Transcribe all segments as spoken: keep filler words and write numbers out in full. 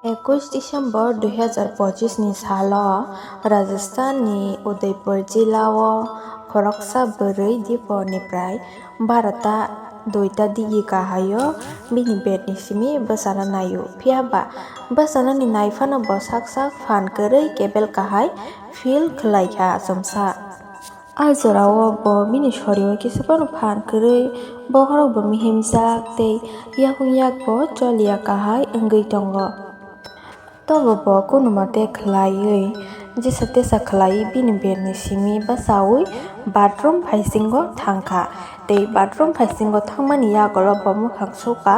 Ekush December dui hazar pochis ni salo Rajasthan ni Udaipur jila o khoroksa bwrwi dipor ni prai barota duita digi kahai o bini bed ni simi bwsano nai o. Phiya ba bwsano ni nai phano bo sak sak phan kwrwi kebel kahai feel khlai kha achomsa. A jorao bo bini sorio kisa phano phan kwrwi, bokhorok bo mihimjak tei yakung yak bo choliya kahai wngwi tongo. Tobo bo kono mate khlaiwi jesa tesa khlaiwi bini bed ni simi bachaui bathroom phaisingo thangkha. Tei bathroom phaisingo thangmani yagulo bo mwkhang sukha.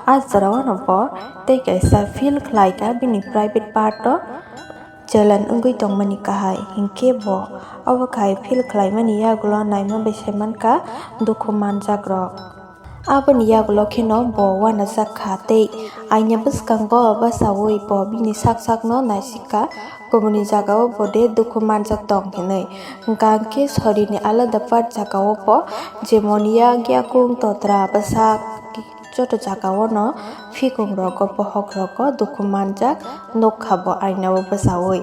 A jorao no bo tei kaisa feel khlaikha bini private part o challenge wngwi tongmani kahai, hinkhe bo obo kahai feel khlaimani yagulo naima bai saimankha dukhu manjakrok. Aboni yagulo kheno bo uanajak kha tei aina bwskango bachaui bo bini sak sakno naisingkha, kubuni jagao bo de dukhu manjak tong hinwi. Hwnkha hinkhe sorini alada part jagao bo jemon yak, yakung, totra, bwsak, joto jagao no phikungrogo, bohokrogo dukhu manjak nukha bo ainao bwchaui.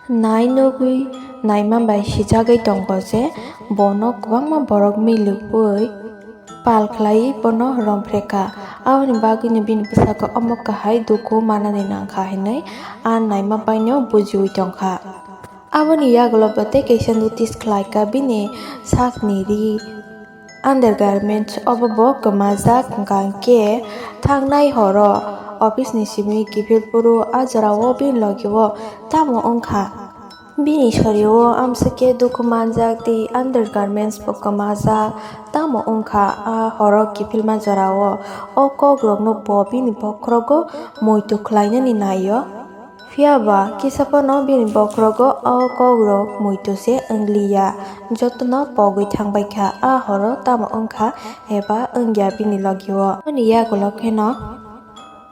Nai nugwi naima bai sijagwi tongo je bono kwbangma borok milwkwi pal khlaiwi bono romphrekha. Aboni bagwino bini bwskango omo kahai dukhu manani nangkha hinwi a naima baino bujiui tongkha. Aboni yagulo bo tei kaisa notice khlaikha bini sakni ri. Undergarments obo bo kwmajak, hwnkha hinkhe thangnai horo office ni simi kiphil phuru a jorao bini logi o tamo wngkha? Bini sorio amswk khe dukhu manjak tei undergarments bo kwmajak, tamo wngkha a horo kiphilma jorao? O kokrokno bo bini bokhorogo muitu khlainani nai-o. Phiya ba kisa phano bini bokhorogo o kokrok muitu se wng li ya, jotono pogwi thang bai kha. A horo tamo wng kha eba wng ya bini logi o. Aboni yagulo kheno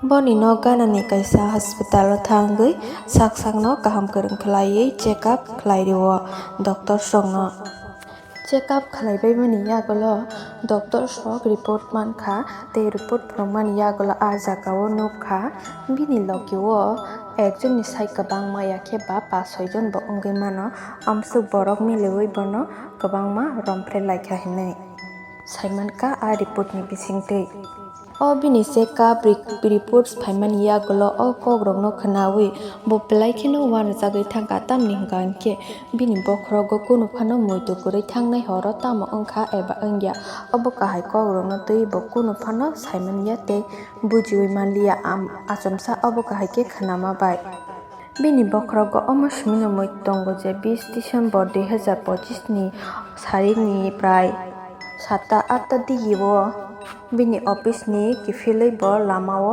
boni nok ganani kaisa hospital o thangwi sak sakno kaham kwrwng khlaiwi check up khlai rio doctors rokno. Check up khlaibaimani yagulo doctors rok report mankha, tei report phunukmani yagulo a jagao nukha bini logi o ekjonni sai kwbangma ya khe ba pas soi jon bo wngwi mano, amswk borok miliwi bono kwbangma romphrelaikha hinwi saimankha a report ni bisingtwi. O bini check up re-, reports phaimani yagulo o kokrokno khwnaui bo belai kheno uanajagwi thangkha, tamni hwnkha hinkhe bini bokhorogo kunu phano muitu kwrwi thangnai horo tamo wngkha eba wngya, obo kahai kokrokno twiwi bo kunu phano saimanya tei bujiui manliya. Am-, achomsa obo kahai khe khnama bai. Bini bokhorogo omo simino mui tongo je bis December dui hazar pochis ni sarikni prai satta atta digio bini office ni kiphilwi bo lamao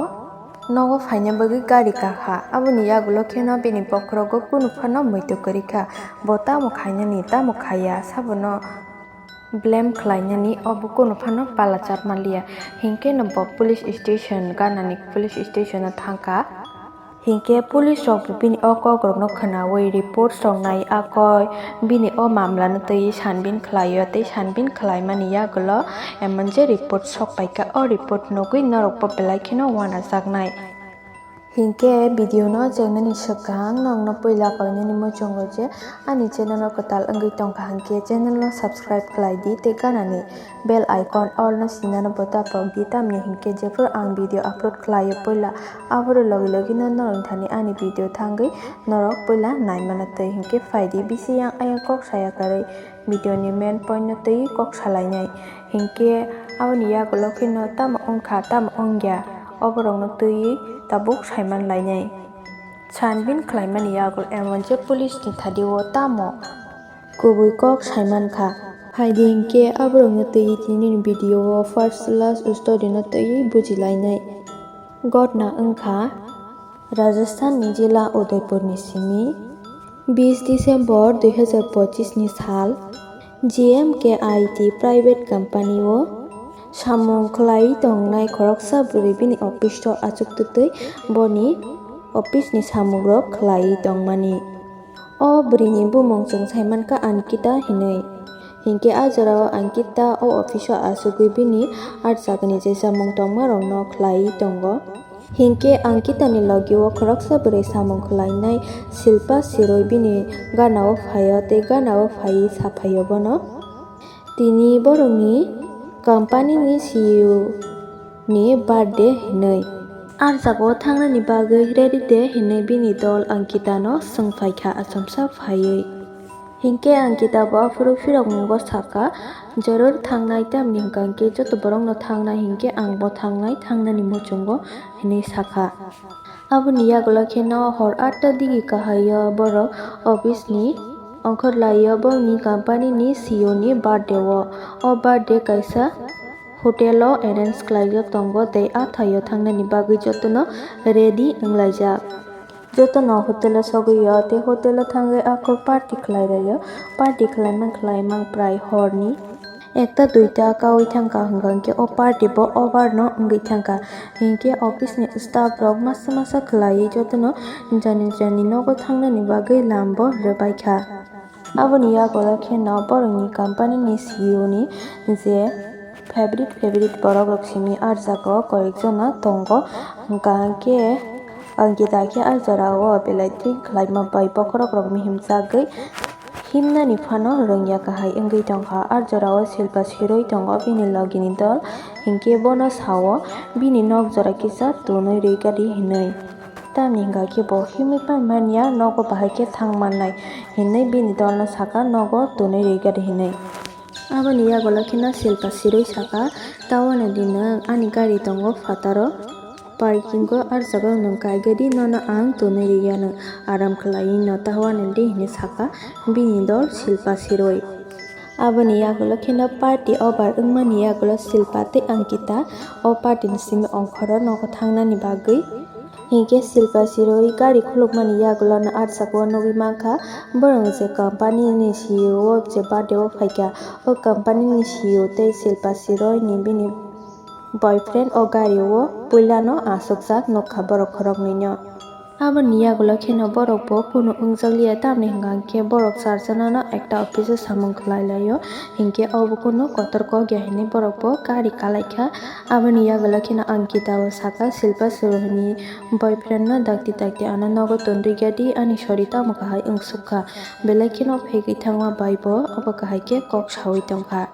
nogo phaina bagwi gari kakha. Aboni yagulo kheno bini bokhorogo kunu phano muitu kwrwi kha. Bo tamo khainani, tamo khaiya, sabono blame khlainani obo kunu phano palachar manliya. Hinkhe no bo police station, ganani police station o thangkha. Hinkhe police rok bo bini o kokrokno khwnaui reports rok nai akoi bini o mamlano twiwi sanbin khlaio, tei sanbin khlaimani yagulo emon je report sok paikha, o report nugwi norokbo belai kheno uanajaknai. Hinkhe video no chengnani swkang nokno puila koinani muchungo je ani channel no kwtal wngwi tongkha hinkhe channel no subscribe khlai di tei ganani bell icon all no sinano bo tapok di, tamni hinkhe jephru ang video upload khlaio puila aphuru logi logi no norokni thani ani video thangwi norok puila naimano twi. Hinkhe phaidi bisi yang ayang kok saya karwi video ni main point no twi kok salainai. Hinkhe aboni yagulo kheno tamo wngkha tamo wngya oborokno twi tabuk saiman lainai. Sanbin khlaimani yagul emon je police ni thadi o tamo kubui kok saimankha. Phaidi hinkhe aborokno twi tinini video o first last story no twi bujilainai. Gotna wngkha Rajasthan ni jila Udaipur ni simi bis December dui hazar pochis ni sal G M K I T private company o samung khlai tongnai khoroksa bwrwi bini office o achuk twtwi boni office ni samung rok khlai tongmani. O bwrwini bumung chwng saimankha Ankita hinwi. Hinkhe a jorao Ankita o office o achugwi bini archakni je samung tongmarokno khlaiwi tongo. Hinkhe Ankitani logio khoroksa bwrwi samung khlainai Silpa Siroi bini ganao phaio tei ganao phaiwi saphaio bono. Tini borokni company ni C E O ni birthday hinwi. Arjago thangnani bagwi ready de hinwi bini dol Ankita no swngphaikha achomsa phaiwi. Hinkhe Ankita bo aphuru phirokmungo sakha, "Joror thangnai, tamni hwnkha hinkhe joto borokno thangnai hinkhe angbo thangnai, thangnani muchungo," hinwi sakha. Aboni yagulo kheno hor atta digi kahaio borok office ni ongkhor laio bongni company ni C E O ni birthday o. O birthday kaisa hotel o arrange khlaijak tongo tei a thaio thangnani bagwi jotono ready wnglaijak. Jotono hotel o sogwio tei hotel o thangwi akhor party khlai laio. Party khlaimang khlaimang prai horni ekta duita kaui thangkha, hwnkha hinkhe o party bo over no wngwi thangkha. Hinkhe office ni staff rok masa masa khlaiwi jotono jani jani nogo thangnani bagwi lam bo rwbaikha. Aboni yagulo kheno borokni company ni C E O ni je favorite favorite borok rok simi arjago koyekjona tongo, hwnkha hinkhe Ankita khe a jorao belai thik khlaima bai bokhorok rok mihim chagwi himnani phano rwngya kahai wngwi tongkha. A jorao Silpa Siroi tongo bini logini dol, hinkhe bono sao bini nok jora kisa tonwi rwgadi hinwi. Tamni hwnkha khe bo himwi phan manya nogo bahai khe thang mannai hinwi bini dolno sakha nogo tonwi rwgadi hinwi. Aboni yagulo kheno Silpa Siroi sakha, "Tawano di nwng ani gari tongo phataro." Parking o arjago nwng kaigadi nono ang tonwi rwya nwng aram khlaiwi no tahuano di hinwi sakha bini dol Silpa Siroi. Aboni yagulo kheno party over wngmani yagulo Silpa tei Ankita o party ni simi ongkhoro nogo thangnani bagwi. Hinkhe Silpa Siroi gari khulukmani yagulo no arjago nugwi mankha borok je company ni C E O je birthday o phaikha o company ni C E O tei Silpa Siroi ni bini boyfriend o gari o puilano achukjak nukha borok khoroknwino. Aboni yagulo kheno borok bo kunu wngjakliya, tamni hwnkha hinkhe borok charjana no ekta office o samung khlai laio, hinkhe obo kunu kotor kok ya hinwi borok bo gari kalaikha. Aboni yagulo kheno Ankita bo sakha Silpa Siroi ni boyfriend no dakti dakti ano nogo tonrwgya di, ani sori tamo kahai wngsukha, belai kheno phegwi thangma bai bo obo kahai khe kok saui tongkha.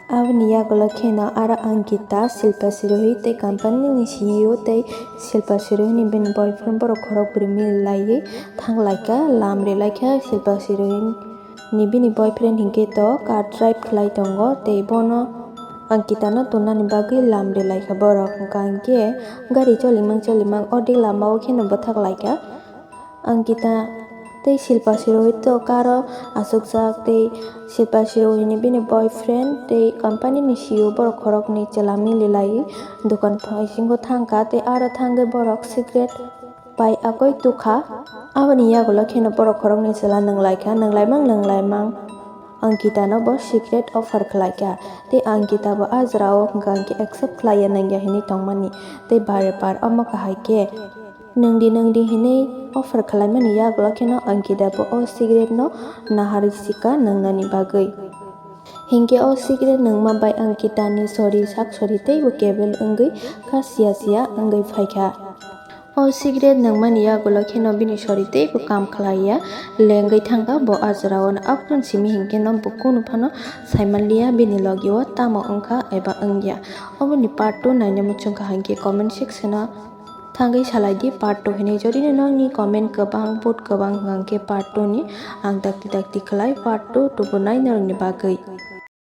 Aboni yagulo kheno aro Ankita, Silpa Sirohi tei company ni C E O tei Silpa Sirohi ni bini boyfriend borok khorok bwrwi mili laiwi thang laikha, lam ri laikha. Silpa Sirohi ni bini boyfriend hinkhe to car drive khlai tongo tei bono Ankita no tonnani bagwi lam ri laikha borok. Hwnkha hinkhe gari cholimang cholimang ordek lama o kheno bwthak laikha. Ankita tei Silpa Sirohi to karo achukjak tei Silpa Sirohi ni bini boyfriend tei company ni C E O borok khoroknwi chwla mili lai dukan bisingo thangkha tei aro thangwi borok cigarette pai agoi tukha. Aboni yagulo kheno borok khoroknwi chwla nwng laikha, nwng laimang nwng laimang Ankita no bo cigarette offer khlaikha tei Ankita bo a jorao hwnkha hinkhe accept khlaiya nangya hinwi tongmani tei bare par omo kahai khe. Nwngdi nwngdi hinwi offer khlaimani yagulo kheno Ankita bo o cigarette no naharwi sikha nwngnani bagwi. Hinkhe o cigarette nwngma bai Ankita ni sori sak sori teibo kebel wngwi kha siya siya wngwi phaikha. O cigarette nwngmani yagulo kheno bini sori teibo kam khlaiya, lengwi thangkha bo a jorao. Aphuru simi hinkhe no bo kunu phano saimanliya bini logi o tamo wngkha eba wngya. Oboni part two naina muchungkha hinkhe comment section o thangwi salai di part two hinwi. Jodi no nokni comment kwbang, vote kwbang hwnkha hinkhe part two ni ang dakti dakti khlai part two tubunai norokni bagwi.